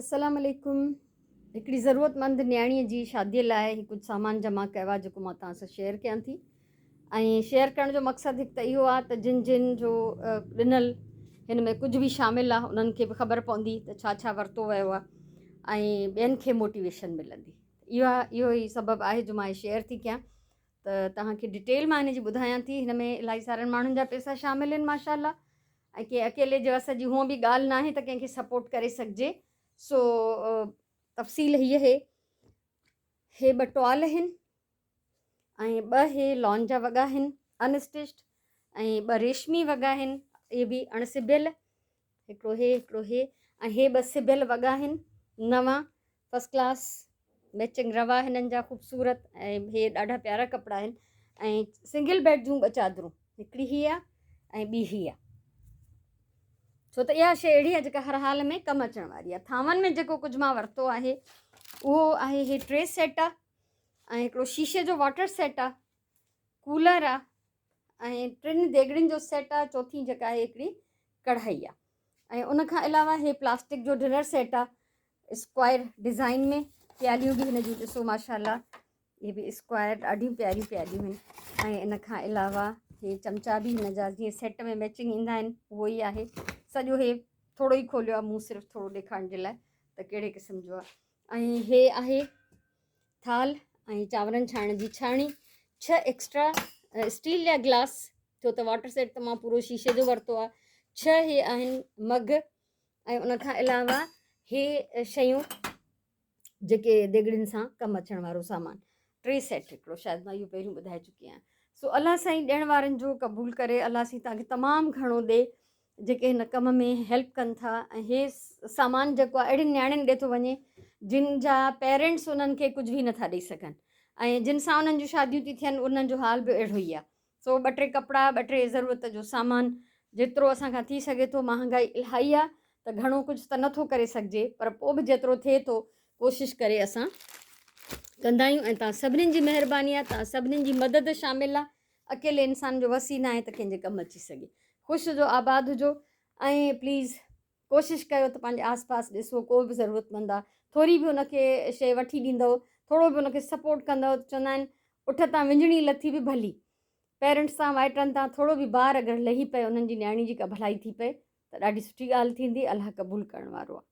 السلام عليڪم هڪڙي ضرورت مند نياڻي جي شادي لاء هي ڪجهه سامان جمع ڪيو آهي جيڪو مان توهان سان شيئر ڪيان ٿي ۽ شيئر ڪرڻ جو مقصد هڪ ته اهو آهي ته جن جن جو ڏنل هن ۾ ڪجهه به شامل آهي انهن کي به خبر پوندي ته ڇا ڇا ورتو ويو آهي ۽ ٻين کي موٽيويشن ملندي اهو اهو ئي سبب آهي جو مان شيئر ٿي ڪيان ته توهان کي ڊيٽيل مان هن جي ٻڌايان ٿي هن ۾ الاهي سارن ماڻهن جا پئسا شامل آهن ماشاء الله ۽ ڪنهن اڪيلي جي وس جي هونء به ڳالهه ناهي ته ڪنهن کي سپورٽ ڪري سگهجي سو تفصيل هيء هي هي ٻه ٽوال آهن ۽ ٻه هي لان جا وڳا آهن ان اسٽچڊ ۽ ٻه ريشمي وڳا آهن اهي به اڻ سبيل هڪڙو هي هڪڙو هي ۽ هي ٻه سبيل وڳا آهن نوان فرسٽ ڪلاس ميچنگ روا هنن جا خوبصورت ۽ هي ڏاڍا پيارا ڪپڙا آهن ۽ سنگل بيڊ جون ٻه چادرون هڪڙي هي آ ۽ ٻي هي آ ڇو ته اها شيء اهڙي آ جيڪا هر حال ۾ ڪم اچڻ واري آ ٿانون ۾ جيڪو ڪجهه مان ورتو آهي اهو آهي هي ٽي سيٽ آ ۽ هڪڙو شيشي جو واٽر سيٽ آ ڪولر آ ۽ ٽن ديڳڙين جو سيٽ آ چوٿين جيڪا آهي هڪڙي ڪڙهائي آ ۽ ان کان علاوه هي پلاسٽڪ جو ڊنر سيٽ آ اسڪوائر ڊزائن ۾ پياليون به هن جون ڏسو ماشاءالله اهي به اسڪوائر ڏاڍيون پياريون پياريون آهن ۽ ان کان علاوه هي چمچا به هن جا جيئن سيٽ ۾ ميچنگ ايندا آهن اهو ئي آهي سڄو هي ٿورو ئي کوليو آ مون صرف ٿورو ڏيکارڻ جي لاء ته ڪهڙي قسم جو آ ۽ هي آهي ٿالهه ۽ چانورن ڇاڻڻ جي ڇاڻي، ڇهه ايڪسٽرا اسٽيل جا گلاس ڇو ته واٽر سيٽ ته مان پورو شيشي جو ورتو آهي ڇهه هي آهن مگ ۽ ان کان علاوه هي شيون جيڪي ديڳڙين سان ڪم اچڻ وارو سامان ٽي سيٽ هڪڙو شايد مان اهو پهريون ٻڌائي چڪي آهيان سو الله سائين ڏيڻ وارن جو قبول ڪري الله سائين توهان کي تمام گهڻو ڏي جيڪي هن ڪم ۾ هيلپ ڪن ٿا ۽ هي سامان جيڪو آهي اهڙين نياڻين ڏي ٿو وڃي جن جا پيرنٽس انهن کي ڪجهه به نٿا ڏئي سگهن ۽ جن سان انهن جون شاديون ٿي ٿين انهن جو حال به اهڙو ئي آهي سو ٻه ٽي ڪپڙا ٻه ٽي ضرورت جو سامان جيترو اسان کان ٿي سگهي ٿو مهانگائي الاهي آهي ته گهڻو ڪجهه ته نٿو ڪري سگهجي پر پوء به جيترو ٿئي ٿو ڪوشش ڪري اسان ڪندا آهيون ۽ تان سڀنين جي مهرباني آهي تان سڀنين جي مدد شامل آهي اڪيلي انسان جو وس ئي ناهي ته ڪنهن جي ڪم اچي سگهي. خوش هجو آباد هجو ۽ پليز ڪوشش ڪيو ته پنهنجي آس پاس ڏسو ڪو به ضرورتمند آ ٿوري به ان کي شيء وٺي ڏيندؤ ٿورو به ان کي سپورٽ ڪندؤ ته چوندا آهن اٺ تان وڃڻي لٿي به ڀلي پيرنٽس تان مائٽن تان ٿورو به بار اگر لهي پئي انهن جي نياڻي جي ڪا ڀلائي ٿي پئي ته ڏاڍي سٺي ڳالهه ٿيندي الله قبول ڪرڻ وارو آ.